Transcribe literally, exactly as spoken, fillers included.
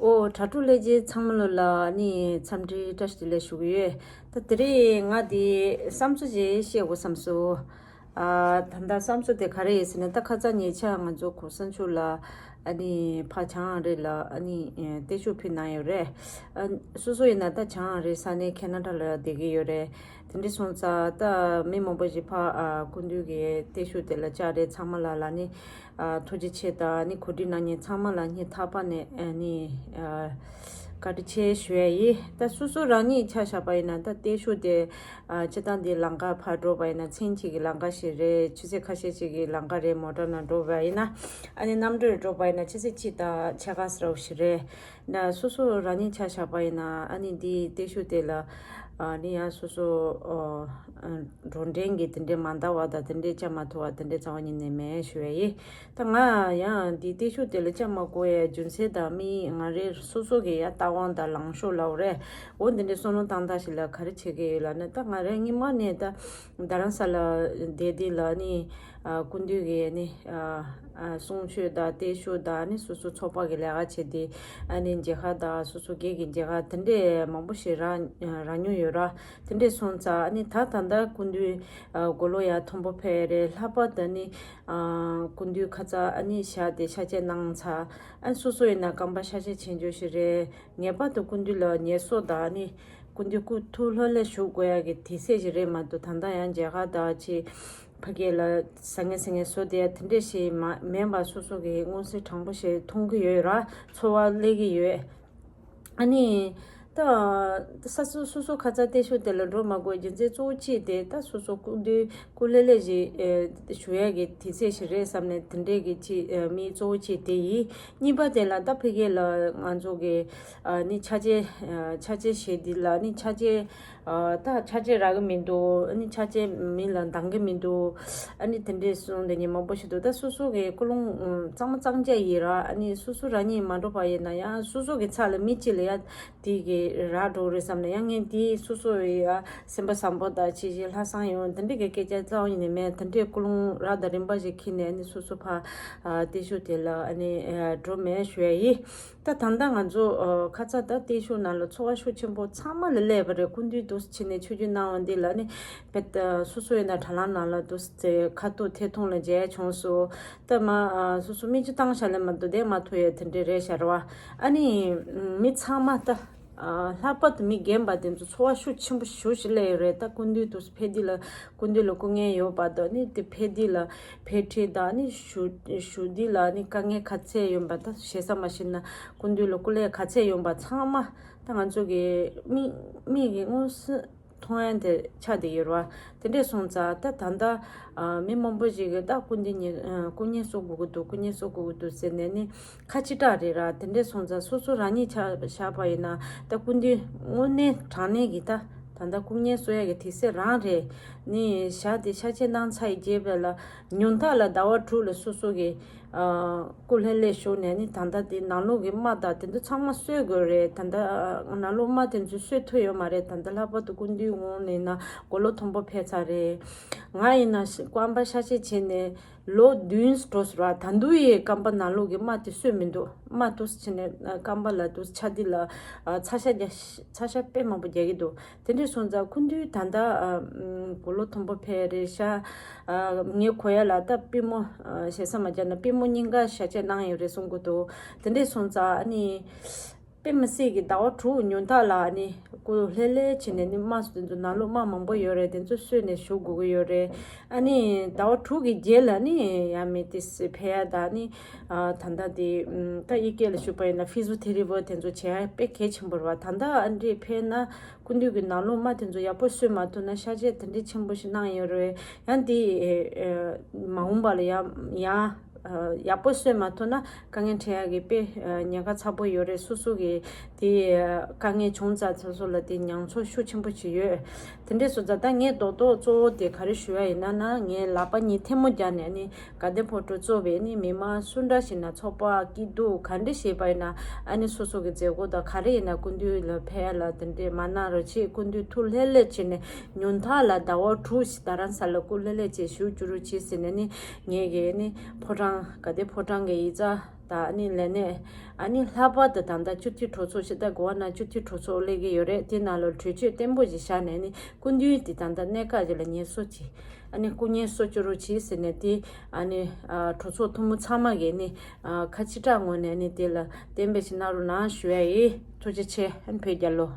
ཨོ། དྲ་གྲོགས་ལྷན་རྒྱས་ཚང་མ་ལོ་ལ་ནི་འཚམས་འདྲི་བཀྲ་ཤིས་བདེ་ལེགས་ཞུ་གི་ཡོད། ད་དེ་རིང་ང་དེ་བསམ་ཚུལ་ཅིག་བཤད་དགོས་བསམ་སོང་། ཨ། ད་ལྟ་བསམ་ཚུལ་དེ་ག་རེ་ཡིན་ཟེར་ན། ད་ཁ་སང་ཉེ་ཆར་ང་ཚོ་གོང་ས་མཆོག་ལ་ཨ་ནི་ཕར་བྱང་ཨ་རི་ལ་ཨ་ནི་ཨེ་བརྟན་བཞུགས་ཕུལ་གནང་ཡོད་རེད། ཨ། སོ་སོ་ཡིན་ན་ད་བྱང་ཨ་རི་ས་གནས་ཁེ་ན་ཌ་ལ་བསྡད་ཀྱི་ཡོད་རེད། དེ་འདྲ་སོང་ཙང་ད་མི་མང་པོ་ཞིག་ཕར། ཨ། སྐུ་མདུན་གྱི་བརྟན་བཞུགས་དེ་ལ་བཅར་རེད། ཚང་མ་ལ་ལ་ནི། ཨ། ཐུགས་རྗེ་ཆེ་དང་ནི་གོ་སྒྲིག་གནང་མཁན་ཚང་མ་ལ་སྙིང་ཐག་པ་ནས་ཨ་ནི། ཨ། བཀའ་དྲིན་ཆེ་ཞུ་ཡ་ཡིན། ད་སོ་སོ་རང་ཉིད་ཆ་བཞག་པ་ཡིན་ན་ད་བརྟན་བཞུགས་དེ། ཨ། སྤྱིར་བཏང་འདི་ལམ་ཁ་ཕར་འགྲོ་བ་ཡིན་ན་མཚན་གཅིག་གི་ལམ་ཁ་ཞིག་རེད། ཆུ་ཚོད་ཁ་ཤས་ཅིག་གི་ལམ་ཁ་རེད། མོ་ཊ་ནང་འགྲོ་བ་ཡིན་ན། ཨ་ནི་གནམ་གྲུ་འགྲོ་བ་ཡིན་ན་ཆུ་ཚོད་གཅིག་དང་ཕྱེད་ཀ་ཙམ་ཞིག་རེད། ད་སོ་སོ་རང་ཉིད་ཆ་བཞག་པ་ཡིན་ན་ཨ་ནི་འདི་བརྟན་བཞུགས་དེ་ལ། ཨ་ནི་ཡང་སོ་སོ། ཨ། འགྲོ་གྲོན་གྱི་དེ་འདྲའི་མ་འདང་བ་དང་དེ་འདྲའི་བཅར་མ་ཐུབ་པ་དེ་འདྲའི་རྩ་བ་ཉིད་ནས་མེད་ཞུ་ཡ་ཡིན། ད་ང་ཡང་འདི་བརྟན་བཞུགས་དེ་ལ་བཅར་མ་དགོས་ཡ་རྒྱུ་མཚན་དང་མི་ང་རེ་སོ་སོ་གི་ཡ་ལྟ་དབང་དང་ལངས་ཕྱོགས་ལབ་རེད། འོ་འདི་འདྲའི་བསམ་བློ་བཏང་སྟངས་ཤིག་ལ་ག་རེ་བྱེད་ཀྱི་ཡོད་ལབ་ན། ད་ང་རེ་སྔོན་མ་ནས་ད་རྡ་རམ་ས་ལ་བསྡད་དེ་ལ་ནི། ཨ། སྐུ་མདུན་གྱི་ནི། ཨ། ཨ། གསུང་ཆོས་དང་བརྟན་བཞུགས་དང་ནི་སོ་སོ་ཚོགས་པ་གི་ལས་ཀ་བྱེད་དེ། ཨ་ནི་མཇལ་ཁ་དང་སོ་སོ་སྒེར་གྱི་མཇལ་ཁ་དེ་འདྲས་མང་པོ་ཞིག་རག་རག་མྱོང་ཡོད་ར། དེ་འདྲས་སོང་ཙང་ཨ་ནི་ད་ད་ལྟ་སྐུ་མདུན། ཨ། མགོ་ལོག་ཡར་མཐོན་པོ་ཕེབས་རེད། ལྷག་པར་དུ་ནི། ཨ། སྐུ་མདུན་ཁ་ཙ་ཨ་ནི་ཞག་དེ་ཕྱག་ཕྱིད་གནང་ཚར། ཨ། སོ་སོ་ཡིན་ན་རྐང་པ་ཕྱག་ཕྱིད་ཕྱིན་རྒྱུ་ཞིག་རེད། ངེས་པར་དུ་སྐུ་མདུན་ལ་ངལ་གསོ་དང་ནི། སྐུ་མདུན་སྐུ་ཐུགས་ལྷོད་ལྷོད་བཞུགས་དགོས་ཡ་གི་དུས་ཚོད་ཞིག་རེད་མ་གཏོགས། ད་ལྟ་ཡང་མཇལ་ཁ་དང་ཅིག་ཕ་གི་ལ་ཟ་ངེ་ཟ་ངེ་བཟོ་དེ་དེ་འདྲས་ཞིག་མ་མེད་པ། སོ་སོ་གི་མངོན་གསལ་དྲང་པོ་ཞིག་མཐོང་གི་ཡོད་ར། ཚོར་བ་སླེབས་ཀྱི་ཡོད། ཨ་ནི་ད་ས་སོ་སོ་སོ་ཁ་ཚ་བརྟན་བཞུགས་དེ་ལ་འགྲོ་མ་དགོས་རྒྱུ་མཚན་གཙོ་བོ་གཅིག་དེ་ད་སོ་སོ་སྐུ་མདུན་སྐུ་ལྷོད་ལྷོད་ཞིག་ཨེ་བཞུགས་ཡ་གི་དུས་ཚོད་ཞིག་རེད་བསམ་ནས་དེ་འདྲས་ཀྱི་ཅིག་ཨེ་དམིགས་གཙོ་བོ་གཅིག་དེ་ཡིན། གཉིས་པ་དེ་ལ་ད་ཕ་གི་ལ་ང་ཚོ་གི་ཨ་ནི་ཕྱག་ཕྱིད། ཨ། ཕྱག་ཕྱིད་བྱེད་དུས་ལ་ནི་ཕྱག་ཕྱིད། ཨ། ད་ཕྱག་ཕྱིད་རག་གི་མི་འདུག་ཨ་ནི་ཕྱག་ཕྱིད་མི་ལ་འདང་གི་མི་འདུག་ཨ་ནི་དེ་འདྲས་གསུངས་དེ་ཉིན་མང་པོ་ཞིག་འདུག་ད་སོ་སོ་གི་ཀུན་སློང་གཙང་མ་གཙང་རྐྱང་ཡིན་ར། ཨ་ནི་སོ་སོ་རང་ཉིད་མ་འགྲོ་བ་ཡིན་ན་ཡང་སོ་སོ་གི་ཚབ་ལ་མི་གཅིག་ལ་ཡ་དེ་གི་རག་འགྲོ་རེད་བསམ་ནས། ཡང་ངས་དེ་སོ་སོ་ཡ་སེམས་པ་བཟང་པོ་དང་ཆེ་ཆེ་ལྷག་བསམ་ཡོང་དེ་འདྲས་ཀྱི་སྐད་ཆ་རྩ་བ་ཉིད་ནས་མེད། དེ་འདྲས་ཀུན་སློང་རག་དང་རིམ་པ་ཞིག་འཁྱེར་ནས་ཨ་ནི་སོ་སོ་ཕར། ཨ། བརྟན་བཞུགས་དེ་ལ་ཨ་ནི་ཨ་འགྲོ་མེད་ཞུ་ཡ་ཡིན། ད་ད་ལྟ་ང་ཚོ་ཨ་ཁ་ཚ་ད་བརྟན་བཞུགས་ནང་ལ་ཚོར་བ་ཤུགས་ཆེན་པོ་ཚང་མ་ལ་སླེབས་པ་རེད། སྐུ་མདུན་འདུག་སེ་ཕྱིན་ནས་ཆོས་བརྒྱུད་གནང་བ་འདི་ལ་ནི་དཔེ། ཨ། སོ་སོ་ཡིན་ན་དྲ་ལམ་ནང་ལ་འདུག་སེ་ཁ་ཐུག་ཐད་གཏོང་ལ་མཇལ་བྱུང་སོང་། ད་མ་ཨ་སོ་སོ་མིག་ཆུ་བཏང་བཞག་ལས་མ་གཏོགས་བསྡད་མ་ཐུབ་ཡ་དེ་འདྲ་རེད་ཤག་རེད་བ། ཨ་ནི་མི་ཚང་མ་ད། ཨ། ལྷག་པར་དུ་མི་རྒན་པ་དེ་ཚོ་ཚོར་བ་ཤུགས་ཆེན་པོ་ཞེ་པོ་ཞིག་སླེབས་ཡོད་རེད། ད་སྐུ་མདུན་དུ་ཕེབས་དུས་ལ་སྐུ་མདུན་ལ་སྐུ་ངལ་ཡོད་པ་དང་ནི་དེ་ཕེབས་དུས་ལ་འཕེལ་འཕྲལ་དང་ནི་བཞུགས་བཞུགས་དུས་ལ་ནི་དཀའ་ངལ་ག་ཚད་ཡོད་པ། ད་བྱས་ཙང་མ་ཤེས་ན་སྐུ་མདུན་ལ་སྐུ་ལས་ག་ཚད་ཡོད་པ་ཚང་མ་ད་ང་ཚོ་གི་མིག་མིག་གི་མངོན་སུམ་མཐོང་ཡ་དེ་ཆགས་བསྡད་ཡོད་རེད་བ། དེ་འདྲས་སོང་ཙང་ད་ད་ལྟ་ཨ་མི་མང་པོ་ཞིག་གིས་ད་སྐུ་མདུན་ཉིད་ཨ་སྐུ་ངལ་གསོ་དགོས་ཀྱི་འདུག་སྐུ་ངལ་གསོ་དགོས་ཀྱི་འདུག་ཟེར་ནས་ནི་ཁ་ཅིག་སྐྲག་རེད་ར། དེ་འདྲས་སོང་ཙང་སོ་སོ་རང་ཉིད་ཆ་བཞག་པ་ཡིན་ན་ད་སྐུ་མདུན་དངོས་གནས་དྲང་གནས་ཀྱི་ད་ད་ལྟ་སྐུ་ངལ་གསོ་ཡ་གི་དུས་ཚོད་རང་རེད། ནི་ཞག་དེ་ཕྱག་ཕྱིད་གནང་ཚར་ཡི་རྗེས་པ་ལ་ཉུང་མཐའ་ལ་ཟླ་བ་དྲུག་ལ་སོ་སོ་གི་ཨ་སྐུ་ལྷོད་ལྷོད་བཞུགས་ནས་ནི་ད་ལྟ་དེ་ནང་ལོགས་ཀྱི་རྨ་དང་དེ་ཚོ་ཚང་མ་གསོ་དགོས་རེད། ད་ལྟ་ནང་ལོགས་རྨ་དེ་ཚོ་གསོ་ཐུབ་ཡོད་མ་རེད། ད་ལྟ་ལྷག་པར་དུ་སྐུ་མདུན་དངོས་གནས་ན་མགོ་ལོག་མཐོན་པོ་ཕེབས་ཚར་རེད། ང་ཡིན་ན་རྐང་པ་ཕྱག་ཕྱིད་བྱས་ནས་ལོ་བདུན་འགྲོ་སོང་ར། ད་དུང་ཡི་རྐང་པ་ནང་ལོགས་ཀྱི་རྨ་དེ་གསོས་མི་འདུག་རྨ་འདུག་སེ་བྱས་ནས་རྐང་པ་ལ་འདུག་སེ་ཆག་དེ་ལ་ཨ་ཚ་ཤ་རྒྱག་ཚ་ཤ་དཔེ་མང་པོ་རྒྱག་གི་འདུག་དེ་འདྲས་སོང་ཙང་སྐུ་མདུན་ད་ལྟ་ཨ་མགོ་ལོག་མཐོན་པོ་ཕེབས་རེད་ཤག་ཨ་ངའི་གོ་ཡ་ལ་ད་པུས་མོ་ཨ་ཞེ་ས་མ་བརྒྱབ་ན་པུས་མོ་སྙིང་ག་ཞབས་ཕྱི་གནང་ཡོད་རེད་གསུང་གི་འདུག་དེ་འདྲས་སོང་ཙང་ཨ་ནི་དཔེ་མི་སྲིད་ཀྱི་ཟླ་བ་དྲུག་ཉུང་མཐའ་ལ་ཨ་ནི་སྐུ་ལྷོད་ལྷོད་བྱས་ནས་ནི་རྨ་སོ་དེ་ཚོ་ནང་ལོགས་རྨ་མང་པོ་ཡོད་རེད། དེ་ཚོ་གསོས་ནས་བཞུགས་དགོས་ཀྱི་ཡོད་རེད། ཨ་ནི་ཟླ་བ་དྲུག་གི་རྗེས་ལ་ནི་ཡང་མི་དེ་སི་ཕེ་ཡ་དང་ནི་ཨ་ད་ལྟ་དེ་ད་ཡི་གེ་ལ་ཞུགས་པ་ཡིན་ན་ཕི་ཟི་ཡོ་ཐེ་ར་པི་དེ་ཚོ་བྱེད་ཡ་དཔེ་གལ་ཆེན་པོ་རེད་བ། ད་ལྟ་ཨ་འདྲས་ཕེབས་ན་སྐུ་མདུན་གྱི་ནང་ལོགས་རྨ་དེ་ཚོ་ཡག་པོ་གསོས་མ་ཐུབ་ན་ཤ་ཆད་དེ་འདྲས་ཆེན་པོ་ཞིག་གནང་ཡོད་རེད། ཡང་དེ་མ་འོངས་པ་ལ་ཡང་ཡང་ཡག་པོ་གསོས་མ་ཐུབ་ན་དཀའ་ངལ་འཕྲད་ཡ་གི་དཔེ་ཉེན་ཁ་ཚ་པོ་ཡོད་རེད། སོ་སོ་གི་དེ་དཀའ་ངལ་བྱུང་ཙང་སོ་སོ་ལ་དེ་མྱོང་ཚོར་ཤུགས་ཆེན་པོ་ཞིག་ཡོད། དེ་འདྲས་སོང་ཙང་ད་ངས་རྡོག་རྡོག་གཙོ་བོ་དེ་ག་རེ་ཞུ་ཡ་ཡིན་ན་ན་ངས་ལག་པ་གཉིས་ཐལ་མོ་སྦྱར་ནས་ནི་དགའ་ལྡན་ཕོ་བྲང་གཙོས་པའི་ནི་མི་མང་སུ་འདྲ་ཞིག་ན་ཚོགས་པ་སྐྱིད་སྡུག་ག་འདྲ་ཞིག་པ་ཡིན་ན་ཨ་ནི་སོ་སོ་གི་མཛད་སྒོ་དང་ག་རེ་ཡིན་ན་སྐུ་མདུན་ལ་ཕེབས་ཡ་ལ་དེ་འདྲས་མ་གནང་རོགས་བྱེད། སྐུ་མདུན་ཐུགས་ལྷོད་ལྷོད་བྱས་ནས་ཉུང་མཐའ་ལ་ཟླ་བ་དྲུག་ཞིག་རྡ་རམ་ས་ལ་སྐུ་ལྷོད་ལྷོད་བྱས་བཞུགས་བཅུག་རོགས་བྱེད་ཟེར་ནས་ནི་ངས་གི་ནི་ཕོ་བྲང་དགའ་ལྡན་ཕོ་བྲང་གི་ཡིག་ཚང་ ད་ཨ་ནི་ལས་གནས་ཨ་ནི་ལྷག་པར་དུ་ད་ལྟ་སྤྱི་འཐུས་གྲོས་ཚོགས་ཤིག་ད་གོ་བ་ན་སྤྱི་འཐུས་གྲོས་ཚོགས་སླེབས་ཀྱི་ཡོད་རེད། དེ་ནང་ལ་གྲོས་ཆོད་བརྟན་པོ་ཞིག་བཞག་ནས་ནི་སྐུ་མདུན་དེ་ད་ལྟ་གནད་འགག་ཅིག་ལ་ངལ་གསོ་བྱེད། ཨ་ནི་སྐུ་ངལ་གསོ་བཅུག་རོགས་བྱེད་ཟེར་ནས་དེ་ཨ་ནི་ཨ་གྲོས་ཚོགས་ཐུན་མོང་ཚང་མ་གིས་ནི་ཨ་ཁ་ཕྱི་དྲག་ངོས་ནས་ནི་དེ་ལ་གཏན་འབེབས་ཤིག་གནང་རོགས་གནང་ཞུ་ཡ་ཡིན། ཐུགས་རྗེ་ཆེ། ཨ་ནི་བོད་རྒྱལ་ལོ།